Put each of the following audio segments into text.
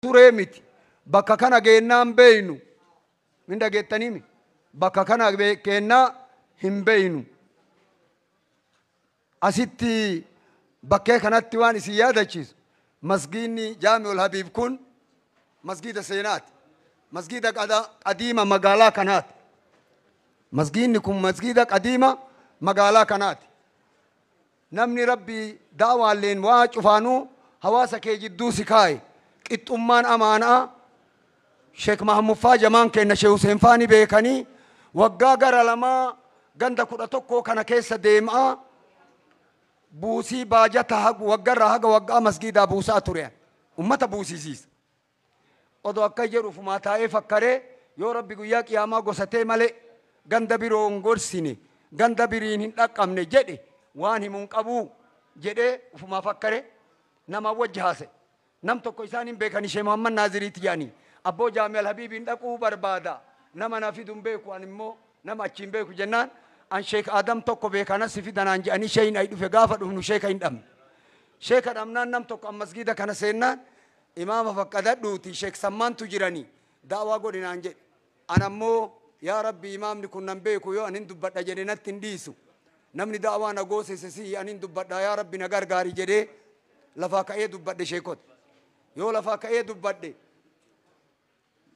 Turee miti. Bakka kana geennaan beeynu. Min dhageettaniimi? Bakka kana geennaa hin beeynu. Asitti bakkee kanatti waan isin yaadachiisu masgiidni Jaami'ul Habiib kun masgiida seenaati. Masgiida qadiima magaalaa kanaati. Masgiidni kun masgiida qadiima magaalaa kanaati. Namni Rabbi daawaalleen waa cufaanuu hawaasa kee jidduu si kaaye qixxummaan amaanaa Sheek Mahammud faa jamaan keenna Sheek Huseen faa ni beekanii waggaa gara lamaa ganda 11 kana keessa deemaa buusii baajata waggarraa haga waggaa masgiidaa buusaa ture. Ummata buusisiisa. Odoo akka jedhu ufumaa taa'ee fakkaree yoo Rabbi guyyaa qiyaamaa gosatee malee ganda biroo hin gorsine ganda biriin hin dhaqqabne jedhe waan himu hin qabuu jedhee ufumaa fakkaree nama wajji haase. Nam tokko isaan hin beekani Sheek Muhammad Naaziriiti jedhanii abboo Jaami'al Habiibiin dhaquu barbaada nama na fidu hin beeku an immoo nama achi hin beeku jennaan an Sheek Adam tokko beeka si fidanaan jedhanii sheeyin ay dhufe gaafa dhufnu sheeka hin dhabne. Sheeka dhabnaan nam tokko an masgiida kana seennaan imaama faqqadadhuuti Sheek Sammaantu jiranii da'waa godhinaan jedhe. An ammoo yaa Rabbi imaamni kun nan beeku yoo anin dubbadha jedhe natti hin dhiisu. Namni da'waa na goosise si anin dubbadha yaa Rabbi na gargaari jedhee lafaa ka'ee dubbadhe sheekota. Yoo lafaa ka'ee dubbadhe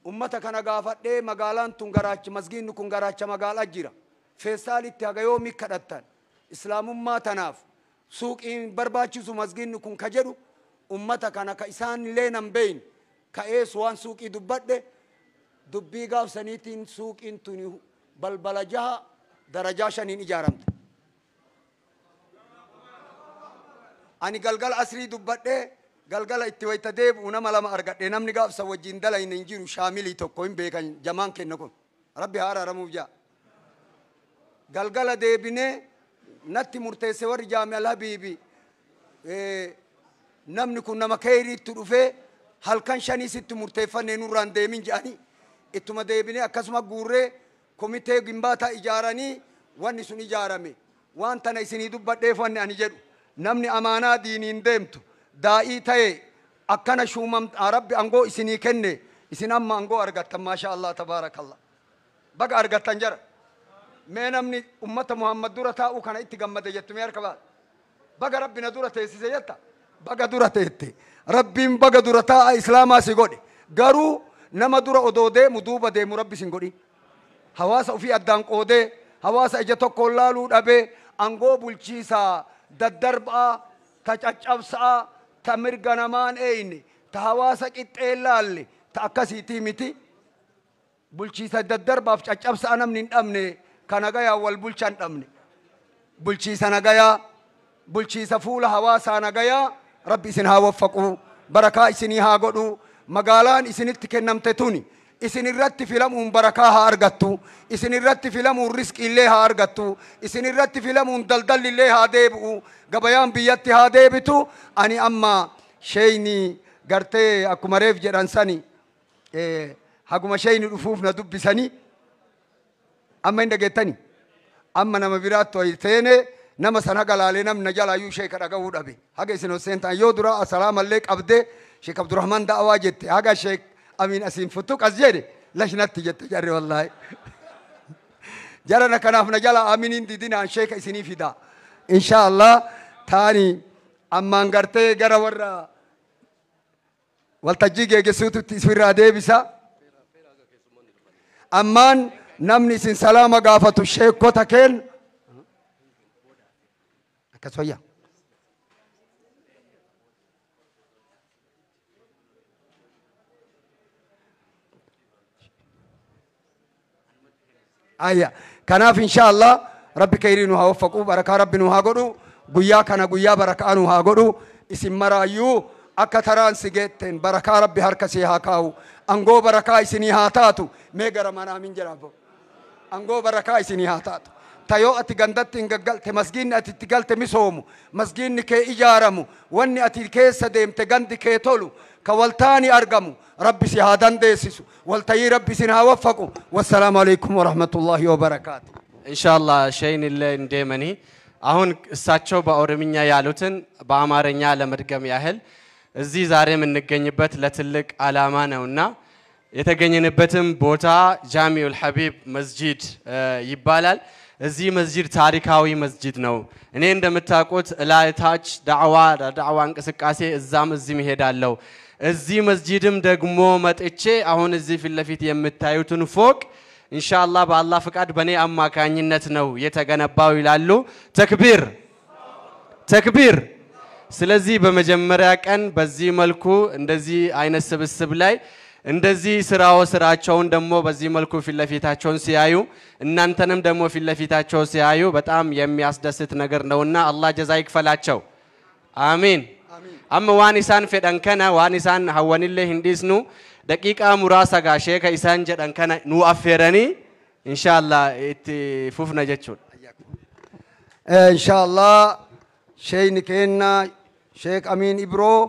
ummata kana gaafadhee magaalaan tun garaacha masgiidni kun garaacha magaalaa jira. Feestaalitti haga yoomii kadhattan islaamummaa tanaaf suuqiin barbaachisu masgiidni kun ka jedhu ummata kana ka isaan illee nan beeyne ka'ees waan suuqii dubbadhe dubbii gaafsaniitiin suuqiin tuni balbala jaha darajaa shaniin ijaaramte. Ani galgala asrii dubbadhee galgala itti wayita deebi'u nama lama argadhe namni gaafsa wajjin dalayne hin jiru shaamilii tokko hin beekan jamaan kenna kun rabbi haa araaramuuf jaa. Galgala deebinee natti murteesse warri Jaami'al Habiibi namni kun nama keeyriitti dhufee halkan shanii sitti murteeffannee nurraan deemin jedhanii ittuma deebinee akkasuma guurree komitee gimbaataa ijaaranii wanni sun ijaarame. Waan tana isinii dubbadheef wanni ani jedhu namni amaanaa diiniin deemtu daa'ii ta'e akkana shuumam Rabbi angoo isinii kenne isin amma angoo argattan maasha Allah tabaarakallah baga argattan jara. Mee namni ummata Muhammad dura taa'uu kana itti gammade jettu mee harka baasa. Baga Rabbi na dura teessise jetta baga dura teette Rabbiin baga dura taa'a islaamaa si godhe garuu nama dura odoo deemu duuba deemu Rabbi sin godhin. Hawaasa ofii addaan qoodee hawaasa ija tokkoon laaluu dhabee angoo bulchiisaa daddarbaa ta caccabsaa ta mirga namaan eeyne ta hawaasa qixxee laalle ta akkasiitii miti. Bulchiisa daddarbaaf caccabsaa namni hin dhabne ka nagayaa wal bulchan dhabne. Bulchiisa nagayaa bulchiisa fuula hawaasaa nagayaa Rabbi isin haa waffaqu barakaa isinii haa godhu magaalaan isinitti kennamte tuni isin irratti filamuun barakaa haa argattu isin irratti filamuun riskiillee haa argattu isin irratti filamuun daldallillee haa deebi'u gabayaan biyyatti haa deebitu. Ani amma sheeyni gartee akkuma reef jedhan sani haguma sheeyni dhufuuf na dubbisanii amma hin dhageettani amma nama biraatti wayi seene nama san haga laalee namni na jalaayyuu sheeka dhaga'uu dhabe haga isin seentan yoo dura asalaamallee qabdee Sheek Abdurrahman da'awaa jette haga Sheek Amiin asiin futtuq as jedhe lashnatti jette jarri wallaahi. Jarana kanaaf na jala aminiin didinaan sheeka isinii fida. Insha Allah taani ammaan gartee gara warra waltajjii geeggessuututti isirraa deebisa. Ammaan namni isin salaama gaafatu sheekota keen akkas wayya. Ayya kanaaf insha Allah Rabbi khayrii nu haa waffaqu barakaa Rabbi nu haa godhu guyyaa kana guyyaa barakaa nu haa godhu isin maraayyuu akka taraan si geetteen barakaa Rabbi harka si haa kaa'u angoo barakaa isinii haa taatu mee gara manaa min jedha abbo angoo barakaa isinii haa taatu ta yoo ati gandatti hin gaggalte masgiinni ati itti galte misoomu masgiinni kee ijaaramu wanni ati keessa deemte gandi kee tolu ka waltaani argamu Rabbi si haa dandeessisu waltayii Rabbi isin haa waffaqu. Wassalaamu alaikum warahmatullahi wabarakaatu. ኢንሻአላህ ሸይን እንደመኒ አሁን እሳቸው በኦሮምኛ ያሉትን በአማርኛ ለመድገም ያህል እዚህ ዛሬ የምንገኝበት ለትልቅ ዓላማ ነውና የተገኘንበትም ቦታ ጃሚዑል ሐቢብ መስጂድ ይባላል። እዚህ መስጂድ ታሪካዊ መስጂድ ነው። እኔ እንደምታውቁት እላይ ታች ዳዕዋ እንቅስቃሴ እዛም እዚህም እሄዳለሁ። እዚህ መስጂድም ደግሞ መጥቼ አሁን እዚህ ፊት ለፊት የምታዩትን ፎቅ ኢንሻአላህ በአላህ ፍቃድ በኔ አማካኝነት ነው የተገነባው ይላሉ። ተክቢር ተክቢር። ስለዚህ በመጀመሪያ ቀን በዚህ መልኩ እንደዚህ አይነት ስብስብ ላይ እንደዚህ ስራቸውን ደግሞ በዚህ መልኩ ፊት ለፊታቸውን ሲያዩ እናንተንም ደግሞ ፊት ለፊታቸው ሲያዩ በጣም የሚያስደስት ነገር ነውና አላህ ጀዛ ይክፈላቸው። አሚን። Amma waan isaan fedhan kana waan isaan hawwanillee hin dhiisnu daqiiqaa muraasa gaa sheeka isaan jedhan kana nu affeeranii inshallah itti fufna jechuudha. Inshallah sheeyni keenna Sheek Amiin Ibroo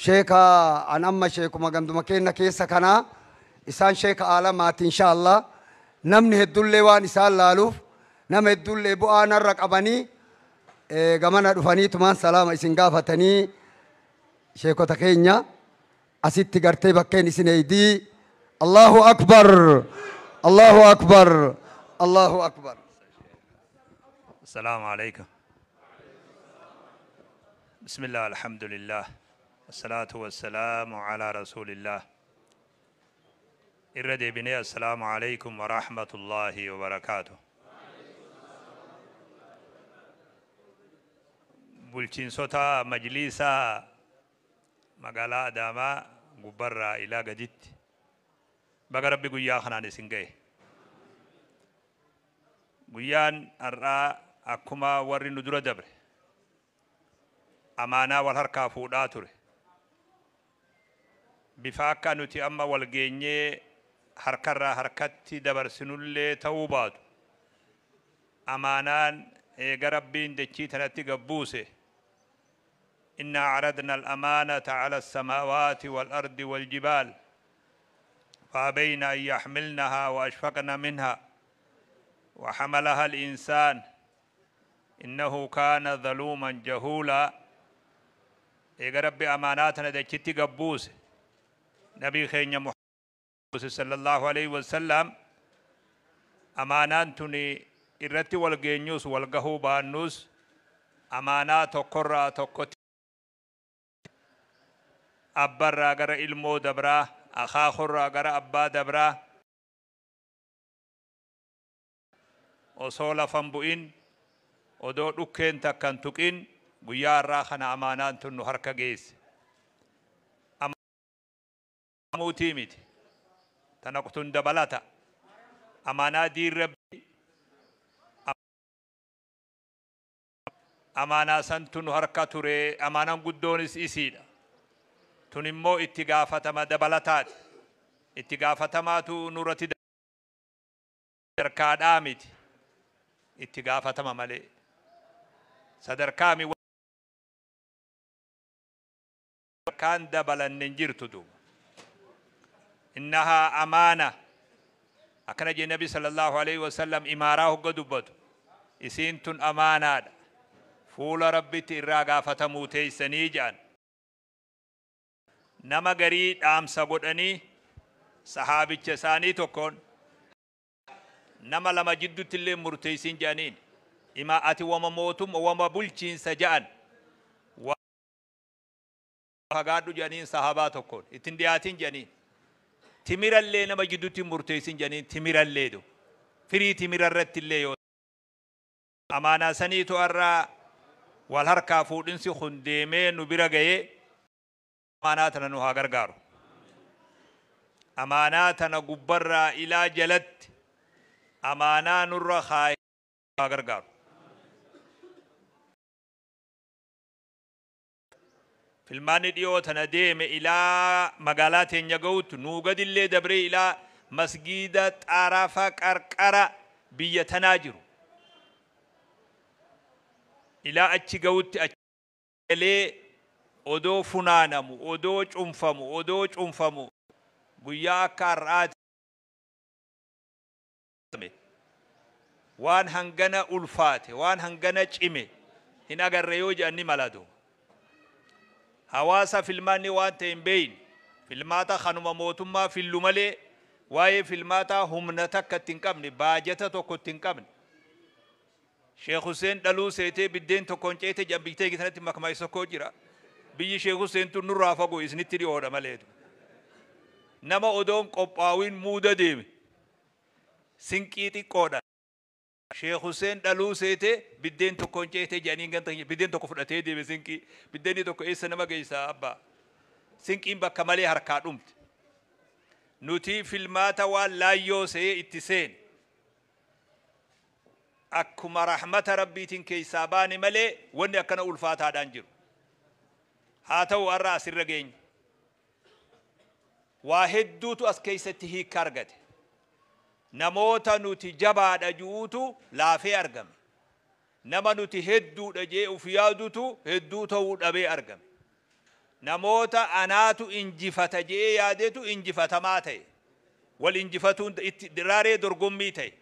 sheeka an amma sheekuma ganduma keenna keessa kana isaan sheeka aalamaati inshallah namni heddullee waan isaan laaluuf nama heddullee bu'aa narra qabanii gamana dhufanii tumaan salaama isin gaafatanii sheekota keenya asitti gartee bakkeen isin eeydii. Allahu akbar, Allahu akbar, Allahu akbar. السلام عليكم. بسم الله الحمد لله والصلاة والسلام على رسول الله. الردي بني السلام عليكم ورحمة الله وبركاته. Bulchiinsota majliisa magaalaa Adaamaa gubbarraa ilaa gaditti baga Rabbi guyyaa kanaan isin ga'e. Guyyaan har'aa akkuma warri nu dura dabre amaanaa wal harkaa fuudhaa ture. Bifa akka nuti amma wal geenyee harkarraa harkatti dabarsinullee ta'uu baatu amaanaan eega Rabbiin dachii tanatti gabbuuse إنا عرضنا الأمانة على السماوات والأرض والجبال فأبين أن يحملنها وأشفقن منها وحملها الإنسان إنه كان ظلوما جهولا. إيغا ربي أماناتنا دچتي قبوس نبي خينيا محمد صلى الله عليه وسلم أماناتني إرتي والجينيوس والقهو بانوس أمانات قرى تقوت أبرا غر إلمو دبرا أخاخرا غر أبا دبرا osoo lafan bu'in odoo dhukkeen takkan tuqin guyyaa irraa kana amaanaan tun nu harka geesse. Amuutii miti tana tun dabalata amaanaa diin Rabbi amaanaa santu nu harka ture amaanaan guddoonis isiidha. Tun immoo itti gaafatama dabalataati. Itti gaafatamaatu nurratti sadarkaadhaa miti. Itti gaafatama malee. Sadarkaa mi kaan dabalanne hin jirtu duuba. Innahaa amaana. Akkana jee Nabi sallallahu alaihi wasallam imaaraa hogga dubbatu. Isiin tun amaanaadha. Fuula Rabbitti irraa gaafatamuu teessanii jedhan. Nama garii dhaamsa godhanii sahaabicha isaanii tokkoon nama lama jidduutti illee murteessin jedhaniin ima ati wama mootummaa wama bulchiinsa jedhan fagaadhu jedhaniin sahaabaa tokkoon ittiin dhiyaatin jedhaniin timirallee nama jidduutti murteessin jedhaniin timirallee do firii timirarratti illee yoo amaanaa saniitu har'aa wal harkaa fuudhinsi kun deemee nu bira ga'ee amaanaa tana nu haa gargaaru. Amaanaa tana gubbarraa ilaa jalatti amaanaa nurra haa gargaaru. Filmaanni dhiyoo tana deeme ilaa magaalaa teenya ga'utti nuu gadillee dabree ilaa masgiida xaarafa qarqara biyya tanaa jiru. Ilaa achi ga'utti achi galee odoo funaanamu, odoo cunfamu, odoo cunfamu guyyaa akka har'aati waan hangana ulfaate, waan hangana cime hin agarre yoo jedhan ni malatu. Hawaasa filmaanni waan ta'e hin beeyne. Filmaata kanuma mootummaa fillu malee waa'ee filmaataa humna takka itti hin qabne, baajata tokko itti hin qabne. Sheekh Hussein dhaluu seetee biddeen tokkoon ceete jambitee sanatti makmaa tokko jira. Biyyi Sheekh Hussein tun nurraa fagoo isinitti dhiyoodha maleetu. Nama odoon qophaa'uun muuda deeme. Sinqii xiqqoodha. Sheekh Hussein dhaluu seetee biddeen tokkoon ceetee jedhanii ganta biddeen tokko fudhatee deeme sinqii. Biddeenni tokko eessa nama geessaa abbaa? Sinqiin bakka malee harkaa dhumte. Nuti filmaata waan laayyoo se'ee itti seene. Akkuma rahmata rabbiitiin keessaa baane malee wanni akkana ulfaataadhaan jiru. Haa ta'u har'a asirra geenye. Waa hedduutu as keessatti hiika argate. Namoota nuti jabaadha ju'uutu laafee argame. Nama nuti hedduudha jee uf yaadutu hedduu ta'uu dhabee argame. Namoota anaatu injifata jee yaadetu injifatamaa ta'e. Wal injifatuun itti diraaree dorgommii ta'e.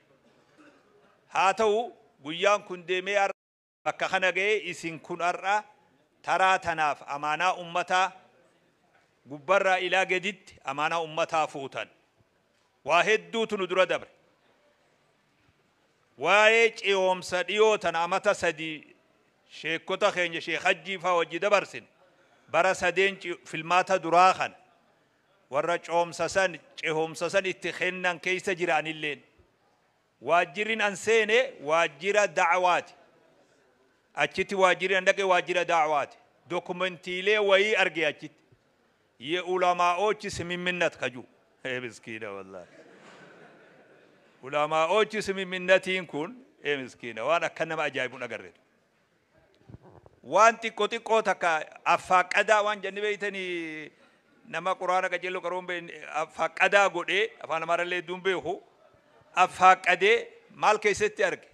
Haa ta'u guyyaan kun deemee har'a bakka kana ga'ee isin kun har'a taraa tanaaf amaanaa ummataa gubbarraa ilaa gaditti amaanaa ummataa fuutan. Waa hedduutu nu dura dabre. Waa'ee ce'oomsa dhiyoo tana amata 3 sheekota keenya Sheekh Hajjii faa wajji dabarsine. Bara sadeen filmaata duraa kana warra coomsa san ce'oomsa san itti kennan keessa jiranilleen. Waajjirri an seene waajjira da'awaati. Achitti waajjirri an dhaqe waajjira da'awaati. Dokumentiilee wayii arge achitti. የዑለማዎች ስምምነት ከጁ ምስኪነ ወላሂ ዑለማዎች ስምምነtiin kun miskiina waan akka nama ajaa'ibu agarreetu. Waan xiqqoo xiqqoo takka affaaqadaa waan jenni beeytanii nama quraana qajeeloo qaroon affaaqadaa godhee afaan amaarallee hedduun beeku affaaqadee maal keessatti arge?